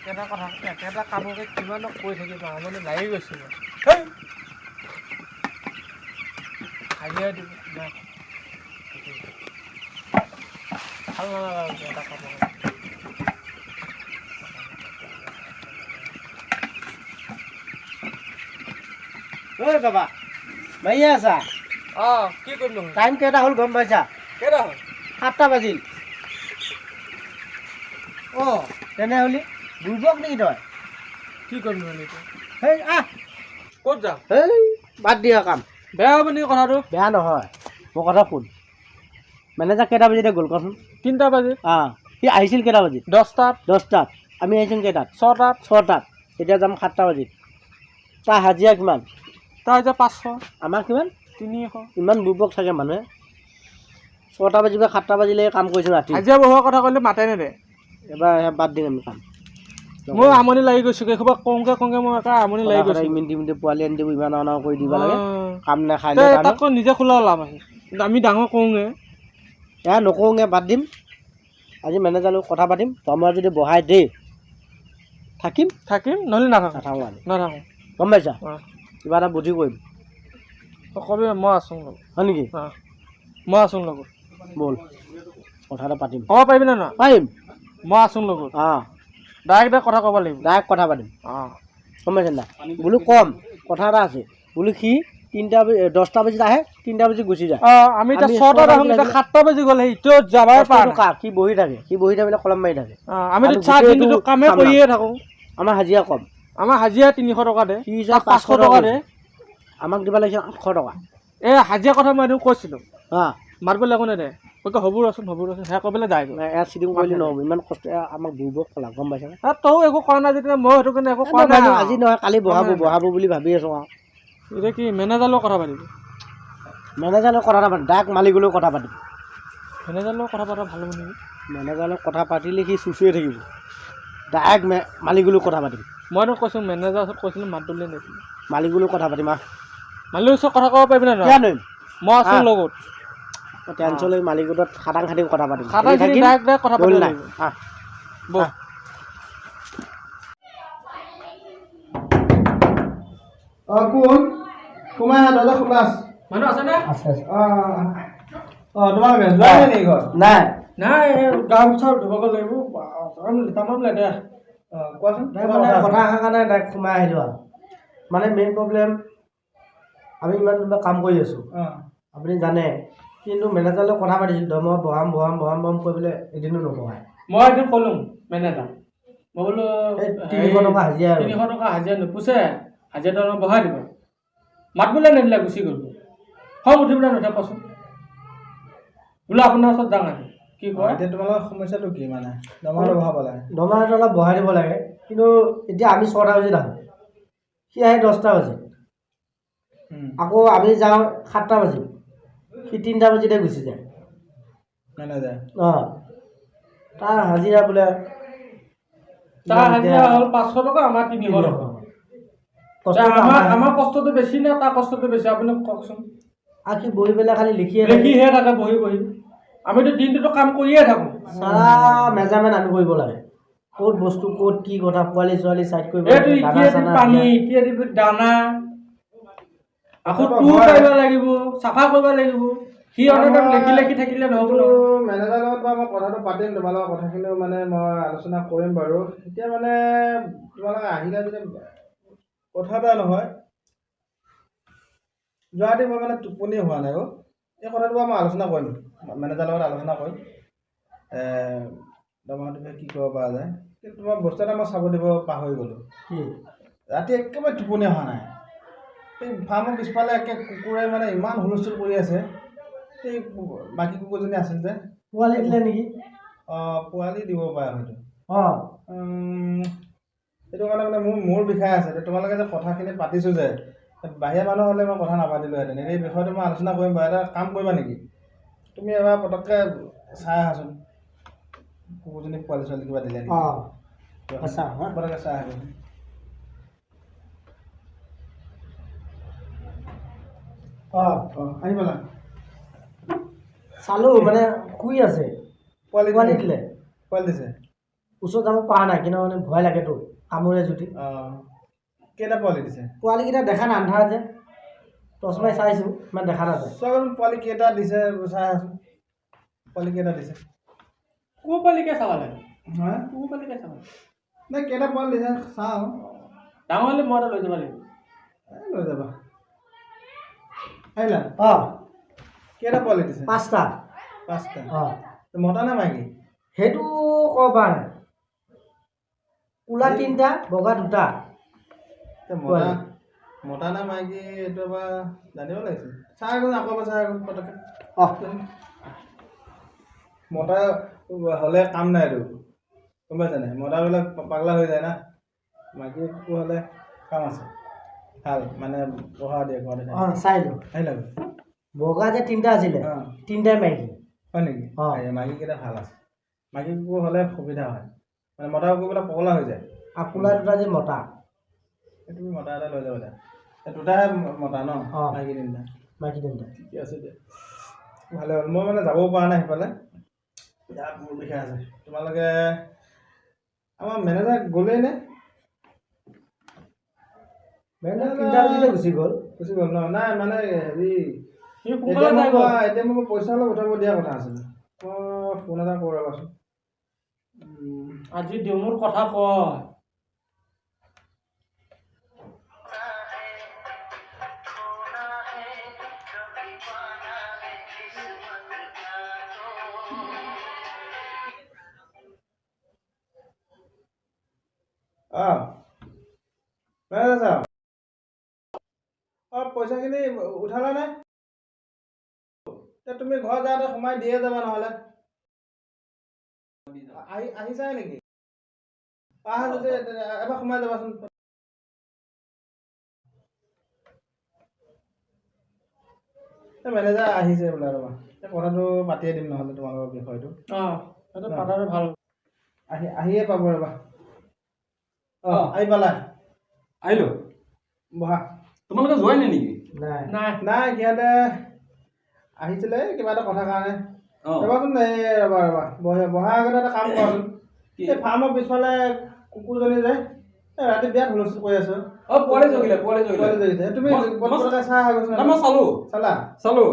একেটা কথা একেটা কামকে কিমান কৈ থাকিম, আমনি লাগি গৈছে। হেই হাজিৰা দিব নাই, ভাল নালাগে এটা কামকে। ঐ বাবা, মাৰিয়ে আছা? অঁ, কি কৰিম নহ'লে? টাইম কেইটা হ'ল গম পাইছা? কেইটা হ'ল? 7টা বাজিল। অঁ, তেনেহ'লে বুৰ্বক নেকি তই? কি কৰিম নহ'লে এতিয়া? হেই আহ। ক'ত যাম? হেই বাদ দিয়া কাম। বেয়া হ'ব নেকি কথাটো? বেয়া নহয়, মোৰ কথা শুন। মেনেজাৰ কেইটা বাজিতে গ'ল কচোন? 3টা বাজিল। অঁ, সি আহিছিল কেইটা বাজিত? 10টাত। 10টাত। আমি আহিছোঁ কেইটাত? 6টাত। 6টাত। এতিয়া যাম 7টা বাজিত। তাৰ হাজিৰা কিমান? তাৰ হাজিৰা 500। আমাৰ কিমান? 300। ইমান বুৰ্বক থাকে মানুহে। 6টা বাজিব 7টা বাজিলে কাম কৰিছোঁ ৰাতি। হাজিৰা বহোৱাৰ কথা ক'লে মাতে নেদে। এবাৰ বাদ দিম আমি কাম। মোৰ আমনি লাগি গৈছোঁ, এইসোপা কওঁগে কওঁগে মই একে আমনি লাগি গৈছোঁ। ইমান দিম পোৱালি আনি দিব, ইমান অনা কৰি দিব লাগে, কাম নাখাই। তাতকৈ নিজে খোলা লাভ আছে, আমি ডাঙৰ কৰোঁগে। এয়া নকৰোঁগে, বাদ দিম। আজি মেনেজাৰ লগত কথা পাতিম, দৰমহা যদি বঢ়াই দেই থাকিম, থাকিম, নহ'লে নাথাকোঁ। নাথাকোঁ আমি, নাথাকোঁ। গম পাইছা? কিবা এটা বুদ্ধি কৰিম। কবি, মই আছোঁ লগত। হয় নেকি? অঁ, মই আছোঁ লগত। ব'ল কথা এটা পাতিম। ক'ব পাৰিবি নে নহয়? পাৰিম। মই আছোঁ লগত। অঁ, ডাইৰেক্ট কথা ক'ব লাগিব। ডাইৰেক্ট কথা পাতিম। অঁ, গম পাইছে নাই? বোলো কম কথা এটা আছে বোলো, সি 3টা 10টা বাজিত আহে, 3টা বাজি গুচি যায়। অঁ, আমি এতিয়া 6টাত আহোঁ, এতিয়া 7টা বাজি গ'ল, সেই এতিয়াও যাবাই পৰা নাই। সি বহি থাকে, সি বহি থাকিলে কলম মাৰি থাকে। অঁ, আমিতো চাহ দিনটোতো কামেই কৰিয়ে থাকোঁ। আমাৰ হাজিৰা কম। আমাৰ হাজিৰা 300 টকা দে, সি 500 টকা দে। আমাক দিব লাগিছিল 800 টকা। এই হাজিৰা কথা মই এদিন কৈছিলোঁ, অঁ, মাতবলৈ একো নেদে। কৈ হ'ব ৰচোন, হ'ব ৰচোন, সেয়া কৈ পেলাই যায়গৈ। ইয়াত চিটিং কৰিলে নহ'ব, ইমান কষ্ট। আমাক বুৰ্বক কলা, গম পাইছা? তয়ো একো কৰা নাই যেতিয়া মই সেইটো কাৰণে একো কৰা নাই। আজি নহয় কালি বঢ়াব, বঢ়াব বুলি ভাবি আছোঁ আৰু। এতিয়া কি মেনেজাৰ লগত কথা পাতিবি? মেনেজাৰ লগত কথা নাপাতিম, ডাইৰেক্ট মালিকৰ লগত কথা পাতিম। মেনেজাৰ লগত কথা পতা ভাল হ'ব নেকি? মেনেজাৰ লগত কথা পাতিলে সি চুচুৱে থাকিব। ডাইৰেক্ট মালিকৰ লগত কথা পাতিম। মইতো কৈছোঁ, মেনেজাৰ ওচৰত কৈছিলোঁ, মাত দিলে নিদিলে। মালিকৰ লগত কথা পাতিম। আহ, মালিকৰ ওচৰত কথা ক'ব পাৰিবি নে কিয় নোৱাৰিম? মই আছোঁ লগত। টেনচন লৈ মালিকৰ তাত খাটাং খাটিং কথা পাতিম। খাটাং ডাইৰেক্ট কথা পাতিম। নাই, আহ। অঁ, কোন? সোমাই আহা, দৰ্জা খোলা আছে। মানুহ আছেনে? আছে। অঁ অঁ, তোমালোকে যোৱা নাই নেকি ঘৰত? নাই নাই, গা চা ধুবগৈ লাগিব, তামাম লেতেৰা। অঁ, কোৱাচোন। মানে কথা অহাৰ কাৰণে ডাইৰেক্ট সোমাই আহিলোঁ আৰু। মানে মেইন প্ৰব্লেম, আমি ইমান কাম কৰি আছোঁ, আপুনি জানে, কিন্তু মেনেজাৰৰ লগত কথা পাতিছিলোঁ, দৰমহা বঢ়াম বঢ়াম বঢ়াম বঢ়াম কৰি পেলাই এদিনো নবঢ়ায়। মই এদিন ক'লোঁ মেনেজাৰ, মই বোলো 300 টকা হাজিৰা, 300 টকা হাজিৰা নোপোচে, হাজিৰাটো অলপ বঢ়াই দিব। মাত বোলে নিদিলে, গুচি গ'ল। খং উঠি পেলাই নুঠে কচোন, বোলো আপোনাৰ ওচৰত যাওঁ আজি। কি কয় এতিয়া তোমালোকৰ সমস্যাটো কি? মানে দৰমহাটো বঢ়াব লাগে? দৰমহাটো অলপ বঢ়াই দিব লাগে, কিন্তু এতিয়া আমি 6টা বাজিত আহোঁ, সি আহে 10টা বাজিত। আকৌ আমি যাওঁ 7টা বাজিত, সি 3টা বাজিতে গুচি যায়। মেনেজাৰ? অঁ, তাৰ হাজিৰা বোলে, তাৰ হাজিৰা হ'ল 500 টকা, আমাৰ 300 টকা। আমাৰ কষ্টটো বেছি নে তাৰ কষ্টটো বেছি, আপুনি কওকচোন? আৰু সি বহি পেলাই খালি লিখিয়ে লিখিহে থাকে বহি বহি। আমিতো দিনটোতো কাম কৰিয়ে থাকোঁ। চাৰা মেজাৰমেণ্ট আমি কৰিব লাগে, ক'ত বস্তু ক'ত কি কথা, পোৱালি ছোৱালী চাইড কৰিব এইটো। এতিয়া পানী, এতিয়া দানা, আকৌ তোৰ কৰিব লাগিব, চাফা কৰিব লাগিব। সি অনবৰত লেখি লেখি থাকিলে নহ'ব নহয়। মেনেজাৰ লগত বাৰু মই কথাটো পাতিম, তোমালোকৰ কথাখিনিও মানে মই আলোচনা কৰিম বাৰু। এতিয়া মানে তোমালোকে আহিলে যদি কথা এটা নহয়, যোৱা ৰাতি মই মানে টোপনি হোৱা নাই অ'। এই কথাটো বাৰু মই আলোচনা কৰিম, মেনেজাৰৰ লগত আলোচনা কৰিম, দৰমহাটো কি কৰিব পৰা যায়। কিন্তু তোমাৰ বস্তু এটা মই চাব দিব পাহৰি গ'লোঁ। কি? ৰাতি একেবাৰে টোপনি অহা নাই। এই ফাৰ্মৰ পিছফালে একে কুকুৰে মানে ইমান হুলস্থুল কৰি আছে। এই বাকী কুকুৰজনী আছিল যে, পোৱালি দিলে নেকি? অঁ, পোৱালি দিব পাৰে হয়তো। অঁ, সেইটো কাৰণে মানে মোৰ মূৰ বিষাই আছে। তোমালোকে যে কথাখিনি পাতিছোঁ যে, বাহিৰা মানুহ হ'লে মই কথা নাপাতিলোহেঁতেন। এই বিষয়টো মই আলোচনা কৰিম বাৰু। এটা কাম কৰিবা নেকি তুমি? এবাৰ পটককৈ চাই আহাচোন, কুকুৰজনী পোৱালি ছোৱালী কিবা দিলে নেকি? অঁ, আচ্ছা, পটককৈ চাই আহিব। অঁ অঁ, আহি পেলা। চালোঁ, মানে শুই আছে। পোৱালি পোৱালি দিলে? পোৱালি দিছে। ওচৰত যাব পৰা নাই, কিন্তু মানে ভয় লাগেতো কামোৰে যদি। অঁ, কেইটা পোৱালি দিছে? পোৱালিকেইটা দেখা নাই, আন্ধাৰ যে, টৰ্চ মাৰি চাইছোঁ, ইমান দেখা নাযায়। চোৱাচোন পোৱালি কেইটা দিছে, চাই আছোন পোৱালি কেইটা দিছে। কুকুৰ পোৱালিকে চাব লাগে। হা, কুকুৰ পোৱালিকে চাব লাগে। নাই, কেইটা পোৱালি দিছে চাওঁ। ডাঙৰ হ'লে মই এটা লৈ যাব লাগিব। এই লৈ যাবা। আহিলা? অঁ। কেইটা পোৱালি দিছে? 5টা। 5টা? অঁ। মতা নে মাইকী? সেইটো ক'ব পৰা নাই। ক'লা 3টা, বগা 2টা। মতা মতা নে মাইকী এইটো এবাৰ জানিব লাগিছিল। চাই আহোঁ, আকৌ এবাৰ চাই আহোঁ পটককৈ। অঁ। মতা হ'লে কাম নাই এইটো, গম পাইছা নাই? মতাবিলাক পাগলা হৈ যায় না। মাইকী কুকুৰ হ'লে কাম আছে, ভাল মানে পঢ়া দিয়ে ঘৰতে। অঁ, চাই লওঁ। আহিলা? বগা যে 3টা আছিলে, অঁ, 3টাই মাইকী। হয় নেকি? অঁ। মাইকীকেইটা ভাল আছে। মাইকী কুকুৰ হ'লে সুবিধা হয়, মানে মতা কুকুৰবিলাক পগলা হৈ যায়। আৰু ক'লা 2টা যে মতা। তুমি মতা এটা লৈ যাব দিয়া। দুটাহে মতা ন? অঁ। মাইকী 3টা। মাইকী 3টা। ঠিকে আছে দিয়া, ভালে হ'ল। মই মানে যাবও পৰা নাই সিফালে, বিৰাট মূৰ বিষাই আছে। তোমালোকে আমাৰ মেনেজাৰ গ'লেই নে? মেনেজাৰ 3টা বজাতে গুচি গ'ল। গুচি গ'ল ন? নাই মানে হেৰি, সি সোনকালে যায় গ'ল। এতিয়া মোক পইচা অলপ উঠাব দিয়া কথা আছিলে, মই ফোন এটা কৰোঁ ৰ'বাচোন। আজি দেউৰ কথা কয়। অঁ, মেনেজাৰ চাহাব, অঁ, পইচাখিনি উঠালা নে? তুমি ঘৰ যাওঁতে সোমাই দিয়ে যাবা নহ'লে। আহি আহিছাই নেকি? আহা যদি এবাৰ সোমাই যাবাচোন। মেনেজাৰ আহিছে বোলে, ৰ'বা এই কথাটো পাতিয়ে দিম নহ'লে তোমালোকৰ বিষয়টো। অঁ, সেইটো পাতাটো ভাল। আহি আহিয়ে পাব ৰ'বা। অঁ, আহি পালা? আহিলোঁ। বহা। তোমালোকে যোৱাই নাই নেকি? নাই নাই নাই, সিহঁতে আহিছিলে কিবা এটা কথাৰ কাৰণে। অঁ, ৰ'বাচোন, এই ৰ'বা ৰ'বা, বহাৰ আগতে এটা কাম কৰাচোন। এই ফাৰ্মৰ পিছফালে কুকুৰজনী যে এই ৰাতি বিৰাট হুলস্থুল কৰি আছে। অঁ, পোৱালি জগিলে, পোৱালি পোৱালি জগিলে। জগিছে। তুমি পটককৈ চাই আহা গৈছা? নাই, মই চালোঁ। চালা? চালোঁ,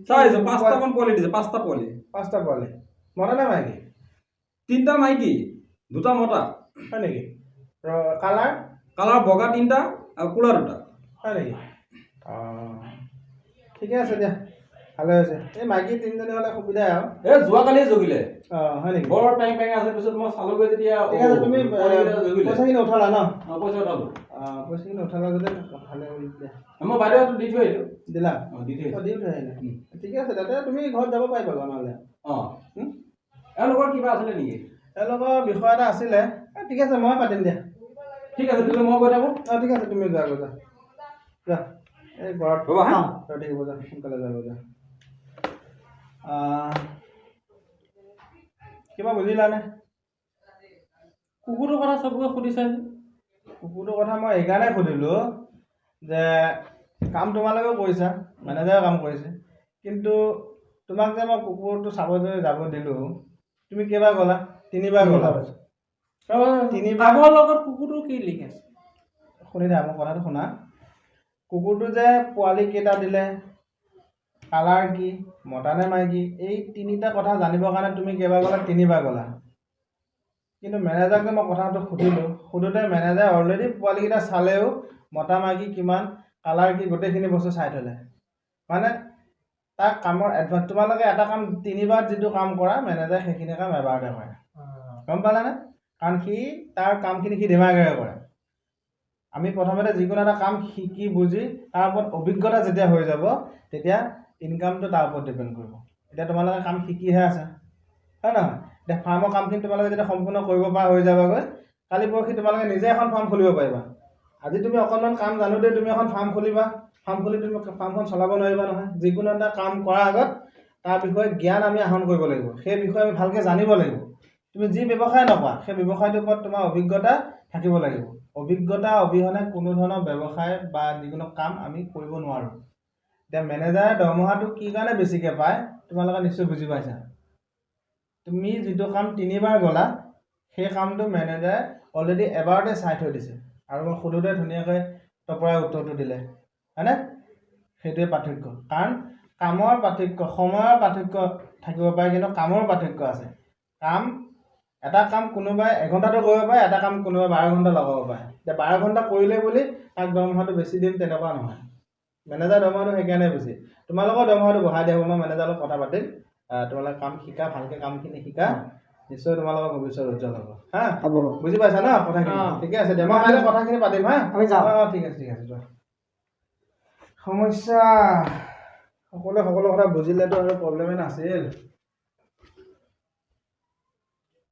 চাই আহিছোঁ। 5টামান পোৱালি দিছে, 5টা পোৱালি। 5টা পোৱালি, মতা নে মাইকী? 3টা মাইকী, 2টা মতা। হয় নেকি? কালাৰ? কালাৰ বগা 3টা আৰু ক'লা 2টা। হয় নেকি? অঁ, ঠিকে আছে দিয়া, ভালে হৈছে। এই মাইকী 3জনী হ'লে সুবিধাই আৰু। এই যোৱাকালিয়ে জগিলে। অঁ, হয় নেকি? বৰ পেং পেং আছে। পিছত মই চালোগৈ যেতিয়া। ঠিক আছে, তুমি পইচাখিনি উঠালা ন? অঁ, পইচা উঠালোঁ। অঁ, পইচাখিনি উঠালা যদি ভালে হ'ল দিয়া। মই বাইদেউহঁতক দি থৈ আহিলোঁ। দিলা? অঁ, দি থৈ অঁ, দি থৈ আহিলা। ঠিকে আছে, তাতে তুমি ঘৰত যাব পাৰিবা নহ'লে। অঁ, এওঁলোকৰ কিবা আছিলে নেকি? এওঁলোকৰ বিষয় এটা আছিলে। ঠিক আছে, মই পাতিম দিয়া। ঠিক আছে, তেতিয়াহ'লে মই গৈ থাকোঁ। অঁ, ঠিক আছে, তুমি যোৱা গৈ, যোৱা যোৱা। এই ঘৰত ৰ'বা হা। ৰৈ থাকিব, যোৱা সোনকালে যোৱা গৈ, যোৱা। কিবা বুজিলানে? কুকুৰটোৰ কথা চবকে সুধিছা। কুকুৰটোৰ কথা মই এইকাৰণে সুধিলোঁ যে কাম তোমালোকেও কৰিছা, মেনেজাৰেও কাম কৰিছে, কিন্তু তোমাক যে মই কুকুৰটো চাবলৈ যাব দিলোঁ, তুমি কেইবাৰ গ'লা? 3বাৰ গ'লা। তিনিবাৰ। কামৰ লগত কুকুৰটোৰ কি লিংক আছে? শুনি থাকা, মোৰ কথাটো শুনা। কুকুৰটো যে পোৱালি কেইটা দিলে, কালাৰ কি, মতা নে মাইকী, এই 3টা কথা জানিবৰ কাৰণে তুমি কেইবাৰ গ'লা? 3বাৰ গ'লা। কিন্তু মেনেজাৰক যে মই কথাটো সুধিলোঁ, সোধোতে মেনেজাৰে অলৰেডি পোৱালিকেইটা চালেও, মতা মাইকী কিমান, কালাৰ কি, গোটেইখিনি বস্তু চাই থ'লে। মানে তাৰ কামৰ এডভান্স। তোমালোকে এটা কাম 3বাৰ যিটো কাম কৰা, মেনেজাৰে সেইখিনি কাম এবাৰতে কৰে। গম পালানে? কাৰণ সি তাৰ কামখিনি সি দিমাগেৰে কৰে। আমি প্ৰথমতে যিকোনো এটা কাম শিকি বুজি তাৰ ওপৰত অভিজ্ঞতা যেতিয়া হৈ যাব, তেতিয়া ইনকামটো তাৰ ওপৰত ডিপেণ্ড কৰিব। এতিয়া তোমালোকে কাম শিকিহে আছা, হয় নহয়? এতিয়া ফাৰ্মৰ কামখিনি তোমালোকে যেতিয়া সম্পূৰ্ণ কৰিব পৰা হৈ যাবাগৈ, কালি পৰহি তোমালোকে নিজে এখন ফাৰ্ম খুলিব পাৰিবা। আজি তুমি অকণমান কাম জানোতেই তুমি এখন ফাৰ্ম খুলিবা, ফাৰ্ম খুলি তুমি ফাৰ্মখন চলাব নোৱাৰিবা নহয়। যিকোনো এটা কাম কৰাৰ আগত তাৰ বিষয়ে জ্ঞান আমি আহৰণ কৰিব লাগিব, সেই বিষয়ে আমি ভালকৈ জানিব লাগিব। তুমি যি ব্যৱসায় নকৰা, সেই ব্যৱসায়টোৰ ওপৰত তোমাৰ অভিজ্ঞতা থাকিব লাগিব। অভিজ্ঞতা অবিহনে কোনো ধৰণৰ ব্যৱসায় বা যিকোনো কাম আমি কৰিব নোৱাৰোঁ। এতিয়া মেনেজাৰে দৰমহাটো কি কাৰণে বেছিকৈ পায় তোমালোকে নিশ্চয় বুজি পাইছা। তুমি যিটো কাম 3বাৰ গ'লা, সেই কামটো মেনেজাৰে অলৰেডি এবাৰতে চাই থৈ দিছে আৰু মই সোধোতে ধুনীয়াকৈ তপৰাই উত্তৰটো দিলে, হয়নে? সেইটোৱে পাৰ্থক্য। কাৰণ কামৰ পাৰ্থক্য, সময়ৰ পাৰ্থক্য থাকিব পাৰে, কিন্তু কামৰ পাৰ্থক্য আছে। কাম এটা কাম কোনোবাই এঘণ্টাতো কৰিব পাৰে, এটা কাম কোনোবাই 12 ঘণ্টা লগাব পাৰে। এতিয়া 12 ঘণ্টা কৰিলে বুলি তাক দৰমহাটো বেছি দিম তেনেকুৱা নহয়। মেনেজাৰ দৰমহাটো সেইকাৰণে বেছি। তোমালোকৰ দৰমহাটো বঢ়াই দিয়া হ'ব, মই মেনেজাৰৰ লগত কথা পাতিম। তোমালোকে কাম শিকা, ভালকৈ কামখিনি শিকা, নিশ্চয় তোমালোকৰ ভৱিষ্যত উজ্জ্বল হ'ব। হা, হ'ব। বুজি পাইছা ন কথাখিনি? অঁ। ঠিকে আছে দিয়া, মই কাইলৈ কথাখিনি পাতিম। হা, আমি যাওঁ। অঁ, ঠিক আছে, ঠিক আছে, যোৱা। সমস্যা সকলোৱে সকলো কথা বুজিলেতো আৰু প্ৰব্লেমেই নাছিল।